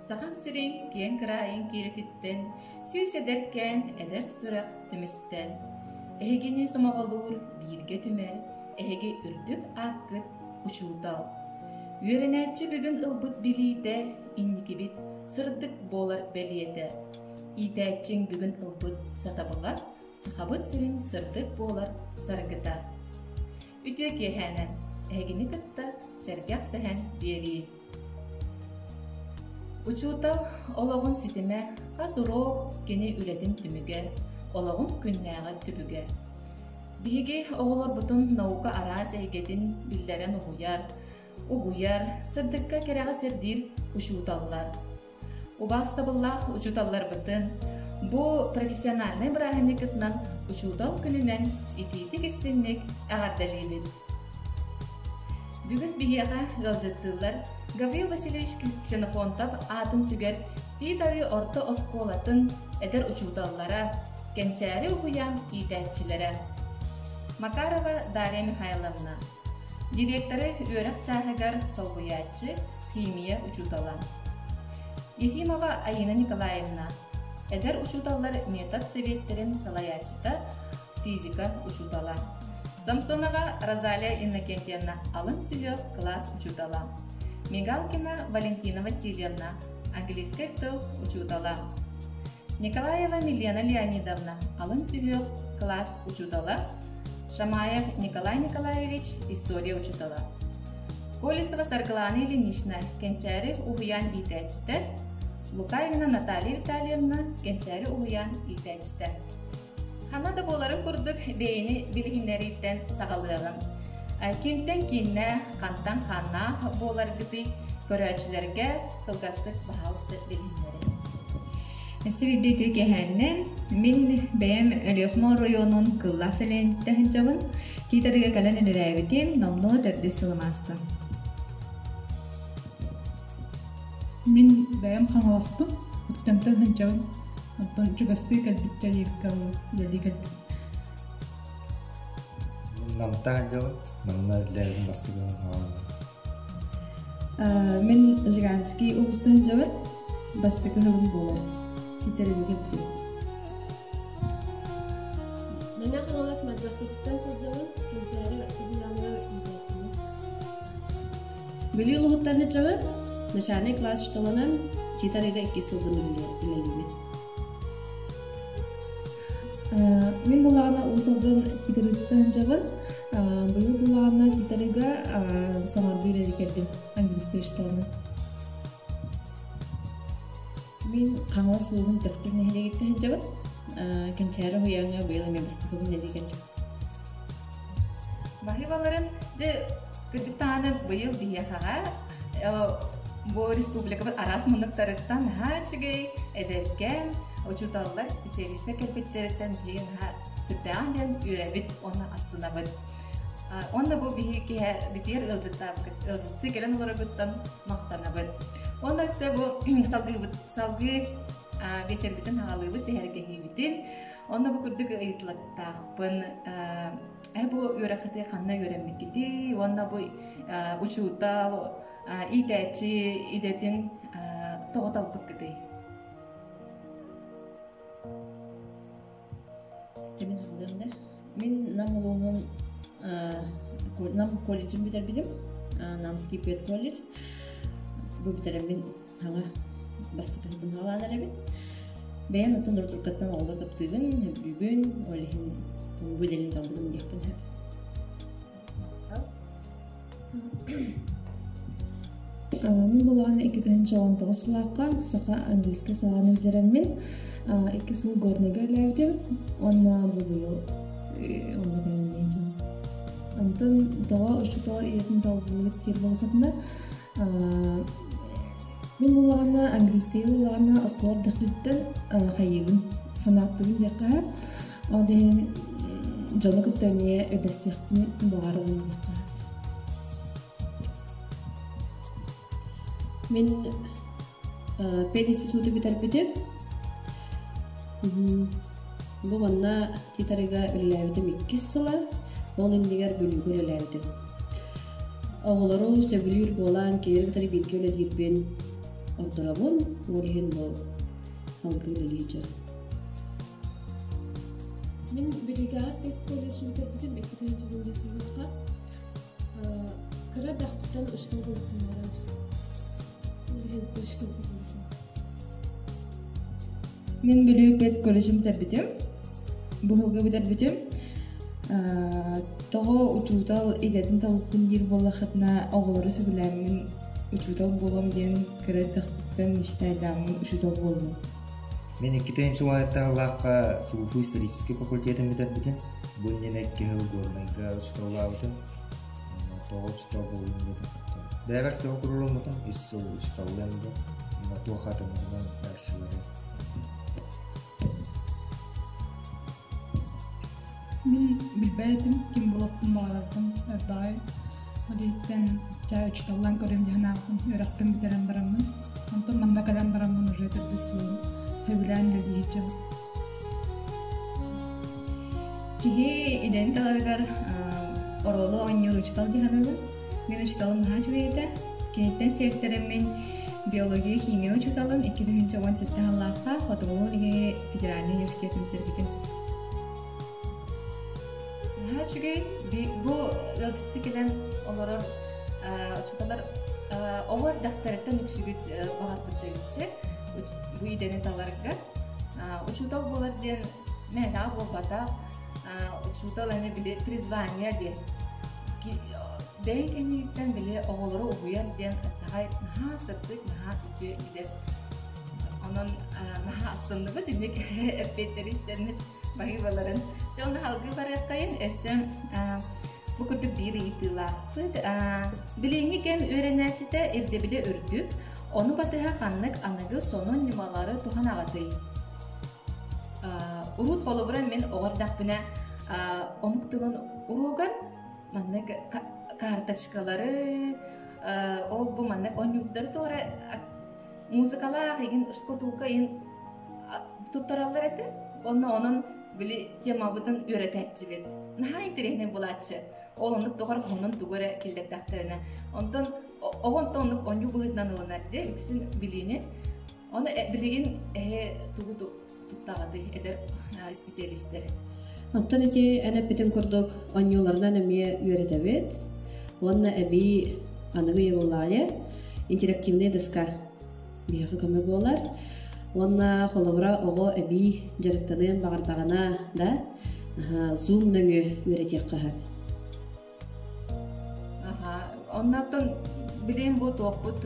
Сахам сирин киэҥ кыраайын киэлититтэн сүүс эдэркээн эдэр сүрэх түмүстэ. Эһигини сомоҕолуур бииргэ түмэр, эһиги үрдүк ааккыт учуутал. Үөрэнээччи бүгүн ылбыт билиитэ инникибит сырдык буолар бэлиэтэ. Иитээччиҥ бүгүн ылбыт сатабыла Сахабыт сирин сырдык буолар саргыта. Үтүө киэһээнэн эһигини кытта сэргэх сэһэн биэрии. Учуутал олоҕун ситимэ хас уруок кини үлэтин түмүгэ, олоҕун күннээҕи түбүгэ. Биһиги оҕолорбутун наука араас эйгэтин биллэрэн уһуйар, угуйар, сырдыкка кэрэҕэ сирдиир учууталлар. Убаастабыллаах учууталларбытын бу профессиональнай бырааһынньыккытынан Учуутал күнүнэн итиитик-истиҥник эҕэрдэлиибит! Бүгүн биһиэхэ ыалдьыттыыллар Гаврил Васильевич Ксенофонтов аатын сүгэр Тиит Арыы орто оскуолатын эдэр учууталлара, Кэнчээри уһуйаан иитээччилэрэ Макарова Дарья Михайловна, директоры үөрэх чааһыгар солбуйааччы химия учуутала. Ефимова Аина Николаевна, эдэр учууталлар метод сэбиэттэрин салайааччыта, физика учуутала. Самсонова Розалия Иннокентьевна алын сүһүөх кылаас учуутала. Мигалкина Валентина Васильевна английскай тыл учуутала. Николаева Милена Леонидовна алын сүһүөх кылаас учуутала, Шамаев Николай Николаевич история учуутала. Колесова Саргылана Ильинична Кэнчээри уһуйаан иитээччитэ, Лукаевна Наталья Витальевна Кэнчээри уһуйаан иитээччитэ. Ханна да буоларын курдук бэйэни билиһиннэрииттэн саҕалыаҕым. Кимтэн кииннээх, хантан хааннаах буоларгытый көрөөччүлэргэ кылгастык баһаалыста билиһиннэриҥ. Өссө биирдэ үтүө киэһээннэн мин бэйэм Өлүөхүмэ оройуонун Кыллаах сэлиэнтэ сылдьабын. Тиит арыыга кэлэн үлэлээбитим, номнуо төрдүс сылым ааста. Мин бэйэм Хаҥаласпын, Өктөмтөн сылдьабын. Онтон чугастыы кэлбиччэ үлэлии кэлбит. Намта сылдьабын. Манна үлэлээбитим бастакы саҕалаан. Мин Жиганский улуустан сылдьабын. Бастакы сылым буолар. Тиит Арыыга кэлбитим. Мэҥэ Хаҥалас Мадьахсытыттан сылдьабын. Кэнчээри уһуйааныгар иитээччибин. Бүлүү улууһуттан сылдьабын. Начальнай класс учууталынан Тиит Арыыга иккис сылбын үлэлиибин. Мин булаҕына Уус Алдан Тиит Арыытыттан сылдьабын. Быйыл булаҕына Тиит Арыыга саҥардыы үлэлии кэллим английскай учууталынан. Мин Хаҥалас улууһун Төхтүр нэһилиэгиттэн сылдьабын. Кэнчээри уһуйааҥҥа быйыл эмиэ бастакыбын үлэлии кэллим. Баһыыбаларын дьэ кырдьык даҕаны быйыл биһиэхэҕэ бу республикабыт араас муннуктарыттан наһаа үчүгэй эдэркээн учууталлар, специалистар кэлбиттэриттэн биһиги наһаа сүрдээҕин диэн үөрэбит уонна астынабыт. Уонна бу биһиги киһи битиэр ыалдьыттаабыкыт ыалдьыттыы кэлэн олороргуттан махтанабыт. Уонна өссө бу салгыыбыт салгыы биэсэрбитин хаалыыбыт, сэһэргэһиибитин. Онно бу курдук ыйытылыктаахпын. Э бу үөрэххитий ханна үөрэммиккитий уонна бу учуутал, иитээччи идэтин тоҕо талбыккытый? Мин хаалыам да. Мин Нам улууһун Нам колледжын бүтэрбитим. Намский педколледж. Бу бүтэрэммин саҥа бастакы сылбын хаалаан эрэбин. Бэйэм оттон ротуркаттан оҕолор таптыыбын, сөбүлүүбүн, ол иһин бу идэлин талбытым диэхпин сөп. Мин булаҕана 2019 сылаахха саха английскай салааны бүтэрэммин икки сыл Горныйга үлэлээбитим уонна бу быйыл онно кэлэн Онтон тоҕо учуутал идэтин талбыт диир буоллаххытына мин буллаҕына английскайы буллаҕына оскуола эрдэхпиттэн хайыыбын фанаттыыбын диэххэ сөп. Ол иһин дьону кытта эмиэ үллэстиэхпин баҕарабын диэххэ сөп. Мин пединституту бүтэрбитим. Бу манна Тиит Арыыга үлэлээбитим иккис сыла, ол иннигэр Бүлүүгэ үлэлээбитим. Оҕолору сөбүлүүр буолан, кинилэри кытары бииргэ үлэлиирбин. ордоробун, ол иһин бу салгыы үлэлии дьон. Мин Бүлүүтээҕи педколледж бүтэрбитим 2015 сыллаахха. Кыра эрдэхпиттэн учуутал буолуохпун баҕарабын. Ол иһин учуутал буолбутум. Мин Бүлүү педколледжын бүтэрбитим. Бу сылга бүтэрбитим. Тоҕо учуутал идэтин талбыппын диир буоллаххытына, оҕолору сөбүлээммин учуутал буолуом диэн кыра эрдэхпиттэн мечтайдааммын учуутал буоллум. Мин 2 уонаттаахха СУФУ историческай факультетын бүтэрбитим. Бу иннинэ 2 сыл Горнайга учууталлаабытым. Тоҕо учуутал буоллум диэтэххиттэн. Бэйэбэр сыл туруоруммутум, үс сыл учууталлыам диэн. Туох атымынан дальшылары. Мин билбэт этим, ким буолуохпун баҕарарбын эрбэҕэй. Ол иһиттэн чаа учууталлаан көрүөм диэн аахпын, үөрэхпин бүтэрэн бараммын. Онтон манна кэлэн бараммын уже төрдүс сылым сөбүлээн үлэлии сылдьабын. Киһи идэни таларыгар оруолу оонньуур учуутал дии саныыбын. Мин учууталым наһаа үчүгэй этэ. Киниттэн сиэттэрэммин биология, химия учууталын 2017 сыллаахха Хотугулуу-Илиҥҥи федеральнай университетын бүтэрбитим. Наһаа үчүгэй. Бу ыалдьытты кэлэн олорор учууталлар оҕо эрдэхтэриттэн үксүгүт баҕарбыт эбитчэ бу идэни таларга. Учуутал буолар диэн мээнэҕэ буолбатах. Учуутал эмэ били призвание диэн бэйэҥ кэннигиттэн били оҕолору уһуйар диэн аччаҕай наһаа сырдык, наһаа үтүө идэ. Онон наһаа астынныбыт инник эппиэттэри истэммит баһыыбаларын. Дьэ онно салгыы барыаххайын өссө бу курдук биир ыйытыылаахпыт. Билиҥҥи кэм үөрэнээччитэ ирдэбилэ үрдүк, ону батыһа ханнык аныгы сонун ньымалары туһанаҕытый? Урут холобура мин оҕо эрдэхпинэ омук тылын уруогар маннык карточкалары ол бу маннык оонньуурдары туора музыкалаах игин шкатулка иһин туттараллар этэ. Онно онон били темабытын үөрэтээччибит. Наһаа интэриэһинэй буолааччы. Ол оннук тоҕор хоһунан тугу эрэ киллэрдэхтэринэ. Онтон оҕо онтон оннук оонньуу быһыытынан ылынар дии үксүн билиини. Ону билигин эһи тугу туттаҕытый эдэр специалистэр? Оттон ити эн эппитин курдук оонньууларынан эмиэ үөрэтэбит. Уонна эбии аныгы үйэ интерактивная доска биһиэхэ көмө буолар. Уонна холобура оҕо эбии дьарыктаныан баҕардаҕына да Zoom нөҥүө үөрэтиэххэ сөп. Оннооттон билигин бу туохпут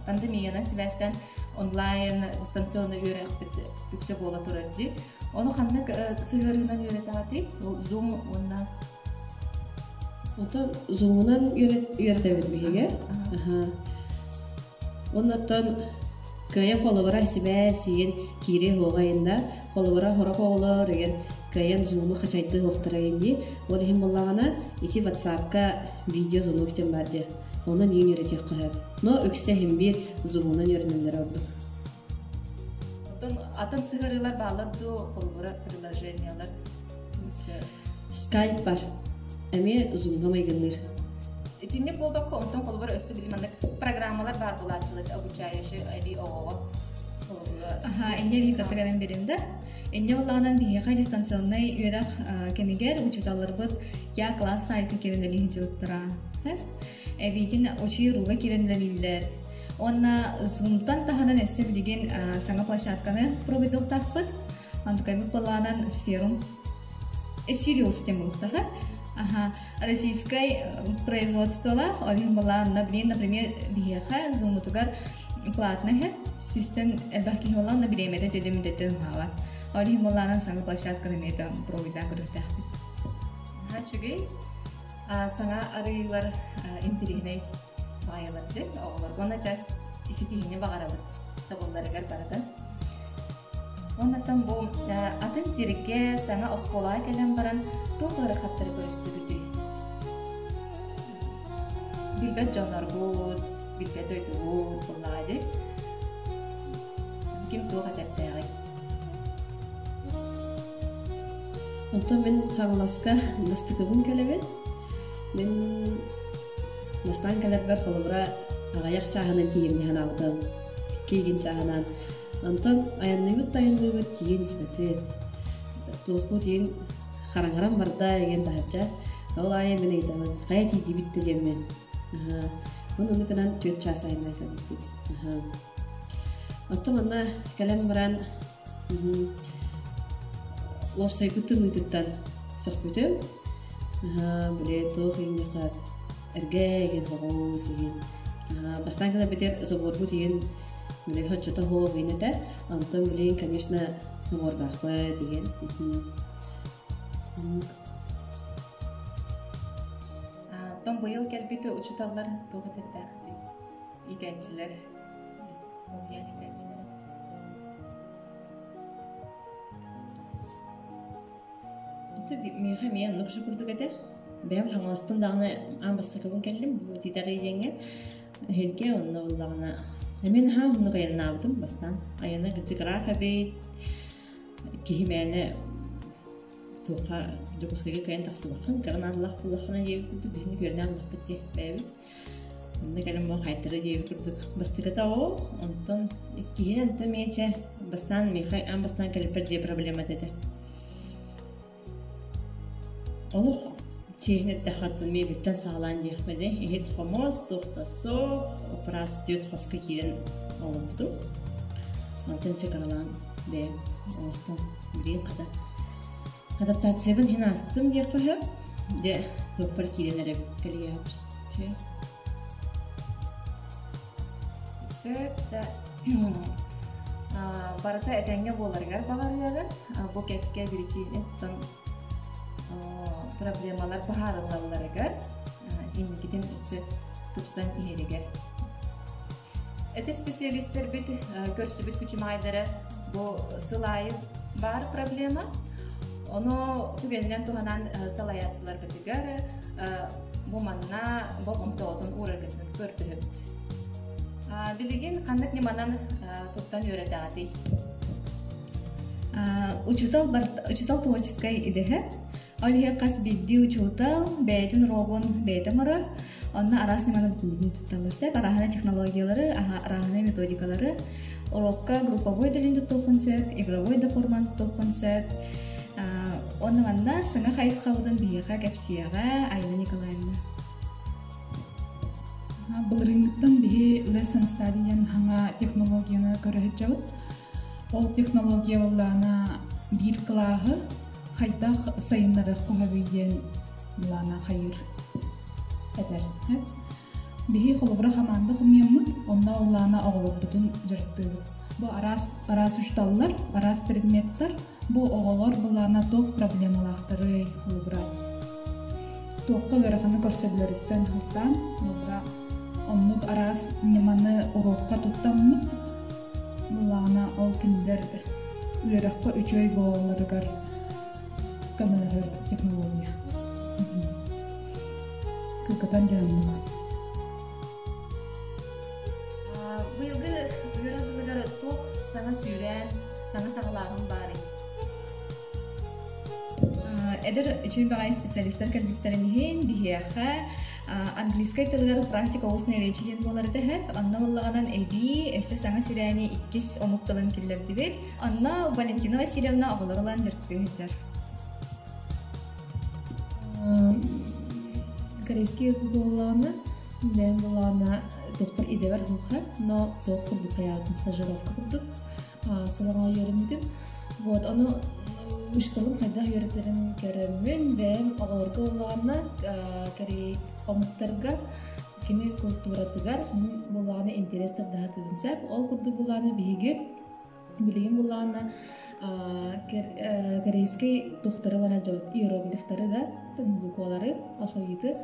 пандемиянан сибээстээн онлайн дистанционно үөрэхпит үксэ буола турар дии. Ону ханнык сыһыарыынан үөрэтэҕитий? Ол Zoom уонна Оттон Zoom-унан үөрэтэбит биһиги. Оннуттан кыайан холобура сибээс иин киириэ суоҕа да холобура сорох оҕолор эгин кыайан зуму хачайдыы суохтара дии ол иһин буоллаҕына ити ватсапка видео звонок диэн баар дии онон иин үөрэтиэххэ сөп но үксэ иһин биир зумунан үөрэнэллэрэ ордук. Оттон атын сыһыарыылар бааллар дуу холобура приложениялар Skype бар. Эмиэ Zoom-га майгынныыр. Итинник буолбакка, онтон холобура өссө били маннык программалар баар буолааччылар обучающий эбии оҕоҕо холобура. Аха, инньэ биир кыртык эбэн биэрим да. Инньэ улаанан биһиэхэ дистанционнай үөрэх кэмигэр учууталларбыт Я класс сайтка киирэн үлэлии сылдьыбыттара. Эбиитин учи.руга киирэн үлэлииллэр. Уонна Zoom-тан таһынан өссө билигин саҥа площадканы пробуйдуохтаахпыт. Антыкайбыт былаанан сферум Сириус диэн буолуохтаах. Аха, российскай производстволаах, ол иһин былаанна, блин, например, биһиэхэ Zoom-утугар платно иһэр, сүүстэн элбэх киһи буолла, онно бириэмэтэ төдөмүтэтэ уһаабат. Ол иһин былаанан саҥа площадканы эмиэ пробуйдаан көрүөхтээхпит. Наһаа үчүгэй. Саҥа арыйыылар интэриэһинэй баайалар диэн оҕолорго уонна чаас ситиһиини баҕарабыт табылларыгар барыта. Оннуттан бу атын сиргэ саҥа оскуолаҕа кэлэн баран туох ыарахаттары көрүстүгүтүй? Билбэт дьонноргут, билбэт дойдугут буоллаҕа дии. Ким туох этэрдээҕий? Онтон мин Хаҥаласка бастакыбын кэлэбин. Мин бастаан кэлэрбэр холобура Аҕыйах чааһынан тиийэм дии санаабытым. Икки чааһынан. Онтон айанныыбыт да айанныыбыт тиийэн испэппит. Туохпут иһин хараҥаран барда игин таһырдьа. Ол аайы мин ыйытабын, хайа тиийдибит да диэммин. Аха. Ону гынан 4 чаас айаннаан кэлбиппит. Аха. Оттон манна кэлэн баран уопсайбыт тымныытыттан сөхпүтүм. Били туох иһинньэхэ эргэ игин хоҕус игин. Бастаан кэлэрбитигэр заборбут игин били хоччото суох игин этэ. Онтон билигин, конечно, оҥордоохпут игин. Оттон быйыл кэлбит учууталлар туох этэрдээхтий? Иитээччилэр, уһуйаан иитээччилэрэ. Миэхэ эмиэ оннук же курдук этэ. Бэйэм Хаҥаласпын даҕаны аан бастакыбын кэллим бу Титары диэҥҥэ. Эһиргэ онно буоллаҕына эмиэ наһаа уһуннук айаннаабытым бастаан. Айана кырдьык ыраах эбит. Киһи мээнэ туохха Дьокуускайга кыайан тахсыбаккын, кыра наадалаах буоллаххына диэбит курдук биһини күөрнээн ыллахпыт дии бэйэбит. Онно кэлэн бу хайтара диэбит курдук бастакыта ол, онтон иккиһинэн онтон миэчэ бастаан миэхэ аан бастаан кэлиппэр дьиэ проблемата этэ. Олох чиэһин эттэххэ оттон миэбиттэн саҕалаан диэхпэдэ иһит хомуос туох да суох опраас түөрт хоско киирэн олорбутум. Онтон чакыралаан бэйэм оҥостон билигин хата адаптациябын иһин аастым диэххэ сөп. Дьэ туохпар киирэн эрэ кэлиэхпэр. Чэ. Сөп, дьэ барыта этэҥҥэ буоларыгар баҕарыаҕын. Бу кэккэ биричиинэттэн проблемалар быһаарыллалларыгар инникитин өссө тупсан иһэригэр. Эти специалистэрбит көрсүбүт күчүмэҕэйдэрэ бу сыл аайы баар проблема. Ону түгэнинэн туһанан салайааччыларбытыгар бу манна болҕомтоҕутун уураргытын көрдөһөбүт. Билигин ханнык ньыманан туттан үөрэтэҕитий? Учуутал, учуутал творческай идэһэ. Ол иһин хас биирдии учуутал бэйэтин уруогун бэйэтэ оҥорор. Онно араас ньыманы бүтүннүүтүн тутталлар сөп. Арааһынай технологиялары, арааһынай методикалары. Уруокка групповой да туттуоххун сөп, игровой да форманы туттуоххун сөп. Онно манна саҥа хайысхабытын биһиэхэ кэпсиэҕэ Айна Николаевна. Былырыыҥҥыттан биһи Lesson Study диэн хаҥа технологияны көрө сылдьабыт. Ол технология былаана биир кылааһы хайдах сайыннарыахха сөбүй диэн былаана хайыыр этэр. Биһи холобура хамаанда хомуйаммыт, онно улаана оҕолорбутун дьарыктыыбыт. Бу араас араас учууталлар, араас предметтэр, бу оҕолор былаана туох проблемалаахтарый, холобура туохха ыараханы көрсөллөрүттэн сылтаан, холобура оннук араас ньыманы уруокка туттаммыт, былаана ол кинилэр үөрэххэ үчүгэй буолалларыгар көмөлөһөр технология. Кыкытан дьаһаннык. Быйылгы үөрэх дьылыгар туох саҥа сүүрээн, саҥа саҕалааһын баарый? Эдэр үчүгэй баҕайы специалистар кэлбиттэрин иһин биһиэхэ английскай тылыгар практика устной речи диэн буолар этэ Онно буоллаҕынан эбии өссө саҥа сирээни иккис омук тылын киллэрдибит. Онно Валентина Васильевна оҕолор ылан дьарыктыы сылдьар. Корейский язык буоллаҕына, бэйэм буоллаҕына туохпар идэбэр уһуха, но туох курдук хайаабытым стажировка курдук сылаҥа үөрэммитим. Вот, ону учууталым хайдах үөрэтэрин көрөммүн, бэйэм оҕолорго буоллаҕына корей омуктарга кини култууратыгар буоллаҕына интерес тардаһатыгын сөп. Ол курдук буоллаҕына биһиги билигин буоллаҕына корейскай тухтары бара иероглифтары да буквалары алфавиты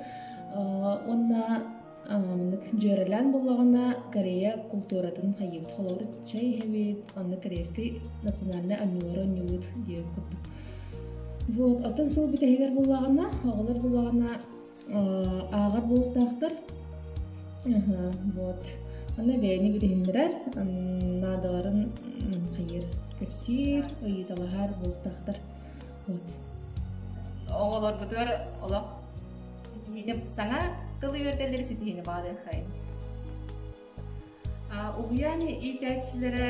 уонна маннык дьүөрэлээн буоллаҕына Корея култууратын хайыыбыт холобур чэй иһэбит онно корейский национальный оонньуулары оонньуубут диэн курдук вот оттон сыл бүтэһигэр буоллаҕына оҕолор буоллаҕына ааҕар буолуохтаахтар вот аны бэйэни билиһиннэрэр наадаларын хайыыр кэпсиир ыйыталаһар буолуохтаахтар вот оҕолорбутугар олох ситиһиини саҥа тылы үөрдэллэри ситиһиини баҕарыаххайын. Уһуйаан иитээччилэрэ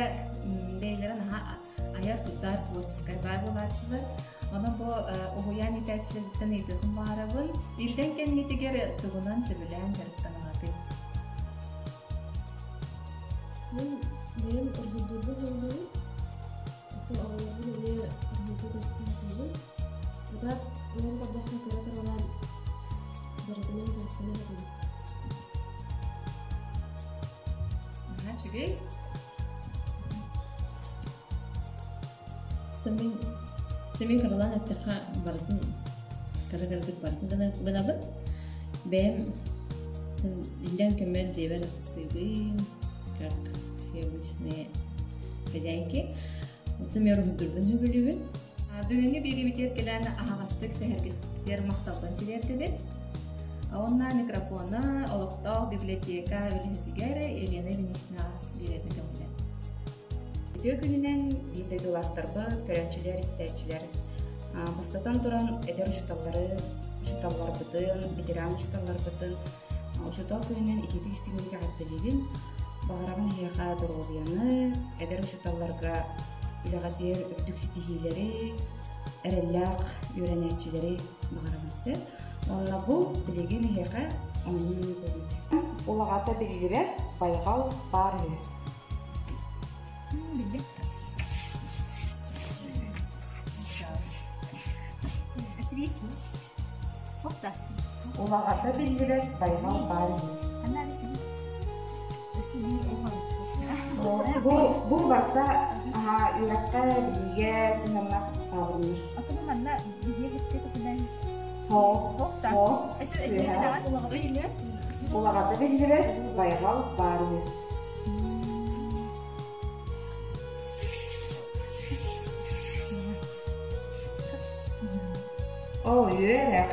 бэйэлэрэ наһаа айар-тутар творческай баай буолааччылар. Онон бу уһуйаан иитээччилэриттэн ыйытыахым баҕарабын. Иллэҥ кэмҥитигэр тугунан сөбүлээн дьарыктанаҕытый? Мин бэйэм уруһуйдуурбун сөбүлүүбүн. Оттон оҕолорбун эмиэ уруһуйга дьарыктаатыбын. Атаах ылан көрдөххө кыра-кыралаан барытынан дьарыктанар этим. Наһаа үчүгэй. Мин мин кыралаан эттэххэ барытын кыра-кыратык барытын гынабын. Бэйэм иллэҥ кэммэр дьиэбэр астыыбын, как все обычные хозяйки. Оттон мен уруһуйдуурбун сөбүлүүбүн. Бүгүҥҥү биэриибитигэр кэлэн аһаҕастык сэһэргэспитигэр махталбын тириэрдэбин. Уонна микрофона олохтоох библиотека үлэһитигэр Елена Ильинична биэрэрбин көҥүлэ. Үтүө күнүнэн биир дойдулаахтарбыт, көрөөччүлэр, истээччилэр. Бастатан туран, эдэр учууталлары, учууталларбытын, ветеран учууталларбытын учуутал күнүнэн итиитик истиҥник эҕэрдэлиибин. Баҕарабын эһиэхэ доруобуйаны, эдэр учууталларга үлэҕитигэр үрдүк ситиһиилэри, эрэллээх үөрэнээччилэри баҕарабын сөп. Уонна бу билигин эһиэхэ оонньуу көрүүтэ. Улаҕата биллибэт байҕал баар үһү. Улаҕата биллибэт байҕал баар үһү. Бу, бу барыта үөрэххэ, билиигэ сыһыаннаах таабырыннар. Улаҕата биллибэт байҕал баар үһү. Оо, үөрэх.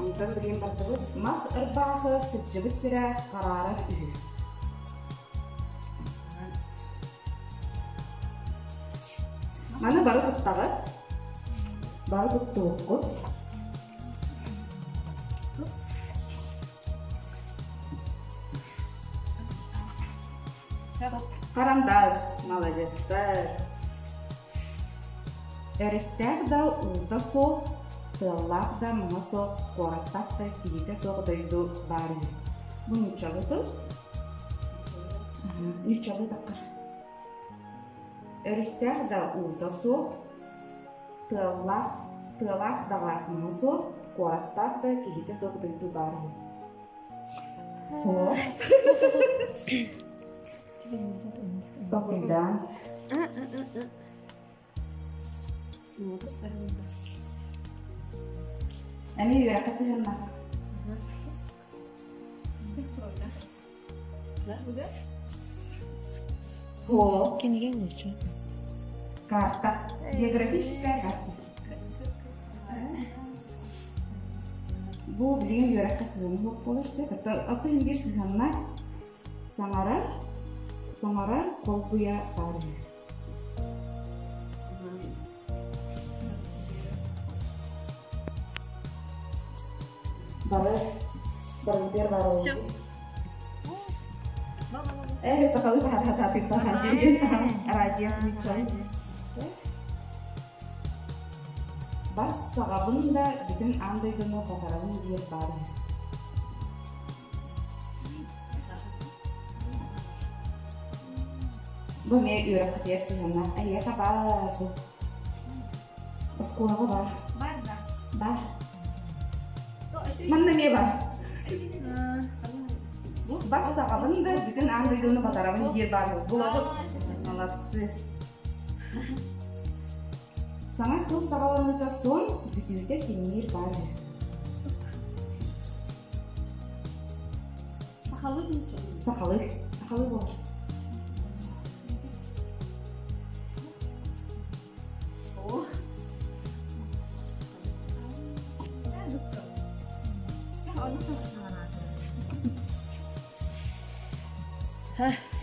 Онтон билигин бардыбыт мас ырбаахы сылдьыбыт сирэ хараарар үһү. Маны бары туттаҕыт. Бары туттуоххут. Харандаас, маладьыастар. Өрүстээх да уута суох, тыаллаах да муҥа суох, куораттаах да киһитэ суох дойду баар үһү. Бу нууччалыы тыл. Нууччалыы таххар. Өрүстээх да уута суох, тыаллаах, тыалаах даҕа муҥа суох, куораттаах да киһитэ суох дойду баар үһү. Толкуйдаан. Эмиэ үөрэххэ сыһынна. О. Кинигэ лучше. Карта. Географическая карта. Бу билигин үөрэххэ сыһыаны суох буолар сөп. Оттон иһин биир сыһыаннар саҥарар, саҥарар холбуйа баар үһү. Бары барытыгар баар буолбут. Э, сахалыы таһаатаатык радио включай. Бас саҕабын да бүтүн аан дойдуну батарабын диир баар үһү. Бу эмиэ үөрэххитигэр сыһыаннаах. Эһиэхэ баар бу. Оскуолаҕа бар. Бар да. Бар. Манна эмиэ бар. Бас саҕабын да бүтүн аан дойдуну батарабын диир баар булабыт. Молодцы. Саҥа сыл саҕаланыыта сон бүтүүтэ синньиир баар үһү. Сахалыы нууччалыы. Сахалыы. Сахалыы буолар.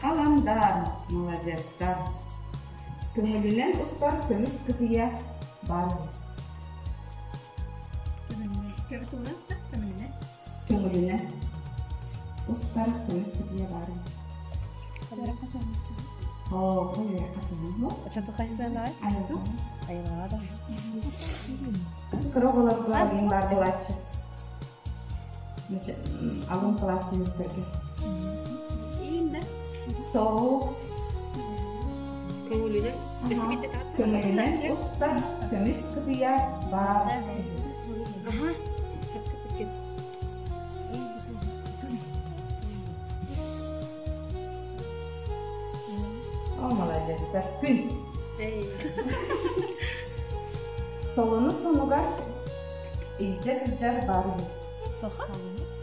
Халамдар, маладьыастар. Көҥүлүнэн устар көмүс кытыйа бар. Көмүлүнэн устар көмүлүнэн. Көҥүлүнэн. Устар көмүс кытыйа баар. Оо, үөрэххэ сыһыан. Айылҕа. Кыра оҕолорго диэн баар буолааччы. Алын кылаас сүнньүктэргэ. Соу. Көҥүлүнэн Көҥүлүнэн устар көмүс кытыйа баар. О, маладьыастар. Күн. Солону сонугар илдьэ сылдьар баар үһү.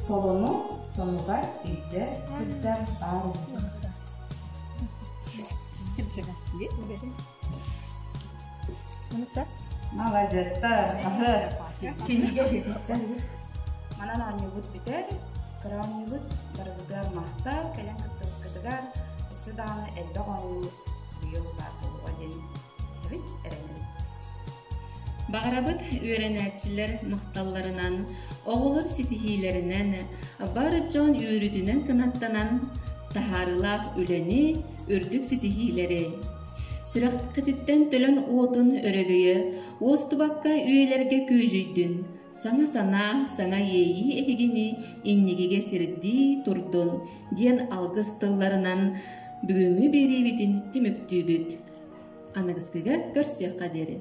Солону сонугар илдьэ сылдьар баар үһү. Маладьыастар. Аһы. Кинигэ Манан оонньуубут бүтэр, кыра оонньуубут барыбытыгар махтал, кэлэн кыттыбыккытыгар өссө даҕаны элбэх оонньуу быйыл баар буолуоҕа диэн эбит эрэнэбит. Баҕарабыт үөрэнээччилэр махталларынан, оҕолор ситиһиилэринэн, бар дьон үөрүүтүнэн кынаттанан, таһаарыылаах үлэни, үрдүк ситиһиилэри, сүрэххититтэн төлөн уотун өрөгөйө уостубакка үйэлэргэ күүдьүйдүн, саҥа санаа, саҥа иэйии эһигини инникигэ сирдии турдун диэн алгыс тылларынан бүгүҥҥү биэриибитин түмүктүүбүт. Аныгыскыга көрсүөххэ диэри.